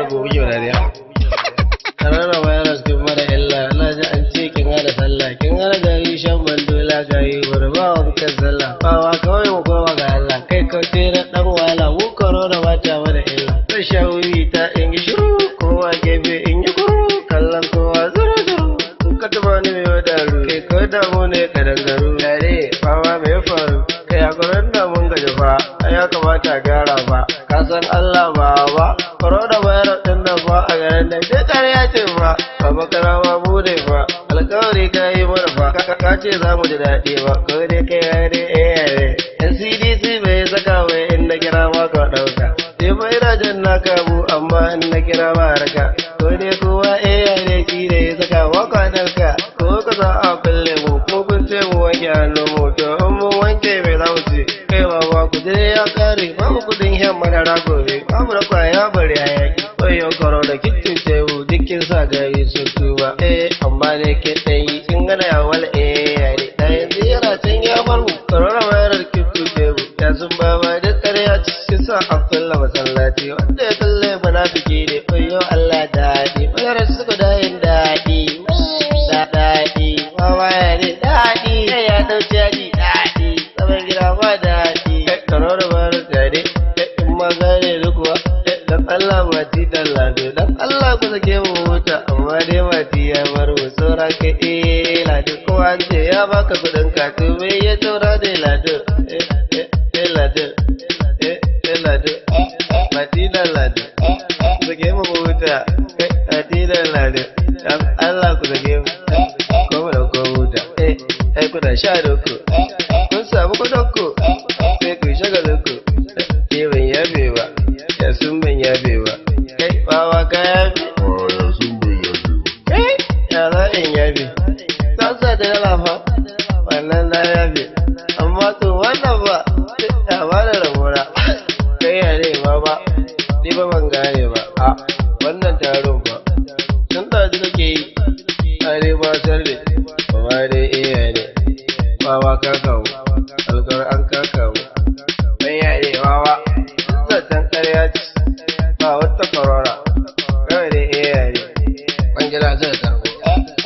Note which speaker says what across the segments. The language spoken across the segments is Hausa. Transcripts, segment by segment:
Speaker 1: Ko kuke dariya? Corona virus kin mana illa, na ji an ce kin hana sallah, kin hana gari shan mandola, gayi barba wankan sallah. Bawa kawai mu koma ga Allah, kai ka tere dan wahala, mu corona ba ta mana illa. Zan sha wuri ta in yi shiru, kowa gefe in yi kuru, kallon kowa zuru zuru. Kun ka taba ni mai wadaru, kai ko damu ne ka dangaru. Yare, fama me ya faru? Kai a corona mun gaji fa, ai ya kamata a gyara fa. Ka san Allah ba ba, corona virus din nan fa a garin nan duk ƙarya ce fa. Baba karama mu ne fa, alƙawari ka yi mana fa, ka ce za mu ji daɗi ba, ko dai kai ya ne eh ne. NCDC bai saka mai in na kira ma ka ɗauka. Sai fa ina jan na kamu amma in na kira ba harka. Ko dai kowa eh ne shi ne ya saka ma ka ɗauka. Ko ka sa a kulle mu ko kun ce mu wanke hannu mu, to in mun wanke mai za mu ci. Kai baba ku je ya kare, babu kuɗin shan madara gobe, babu na kwaya bari hayaki. Wayo corona kin cuce mu, dukkin sa gari sun tuba. Eh amma ne ke ɗan yi kin gana ya wal eh ya ne. Da yanzu yana can ya bar mu, corona virus kin cuce mu. Ya sun baba duk ƙarya ci sa an kulle masallaci, wanda ya kulle munafiki ne. Wayo Allah daɗi, virus suka dayin daɗi. Da daɗi, wawa ya ne daɗi, kai ya ɗau caji daɗi, zaman gida ba daɗi. Corona virus ya ne, in ma gane ni kuwa, dan Allah mati dan lado, dan Allah ku sake mu huta, amma dai mati ya bar mu saura kai eh lado, kowa an ce ya baka kuɗin ka, to me ya saura dai lado, eh eh eh lado, eh eh lado, mati dan lado, sake mu huta, eh mati dan lado, dan Allah ku sake mu, ko mu dauko huta, eh eh kuna sha doko, kun samu kuɗin ku, sai ku shagalin ku, ke ban yafe ba, ya sun ban yafe ba, kai wawa ka yafe.
Speaker 2: Ya sun ban yafe ba.
Speaker 1: Kai ya za in yafe? Ta sa da dala fa, wannan na yafe, amma to wannan ba, ya ba da rabona. Kai ya ne ba, ni ba ban gane ba, a wannan taron ba. Tun ɗazu kake yi, are ba sarre, ba ma dai iya ne, wawa ka kawo, alkar an ka kawo. Kai ya ne wawa, zancen ƙarya ce, ba wata corona, kawai dai iya ne. Kwangila zai karbo.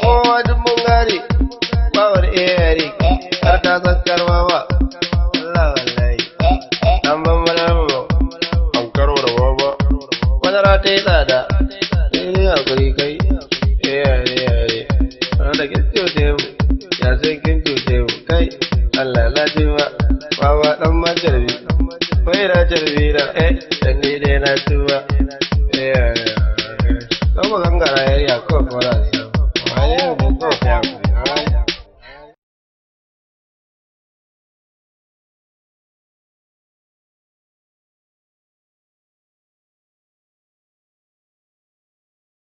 Speaker 1: Kowa duk mun gane, ba wani iya ne, har ka san karma ba. Allah wallahi. An ban mana mu,
Speaker 2: An karo da baba.
Speaker 1: Madara ta yi tsada, sai dai hakuri kai. Iya ne iya ne. Wanda kin cuce mu, ya sai kin cuce mu, kai. Allah na ji ba, baba dan ma jarbi. Bai na jarbi na, eh, dan ni dai na tuba. Iya ne. Kan mu gangara yariya kawai fara sa. Wani ne ko ya hakuri.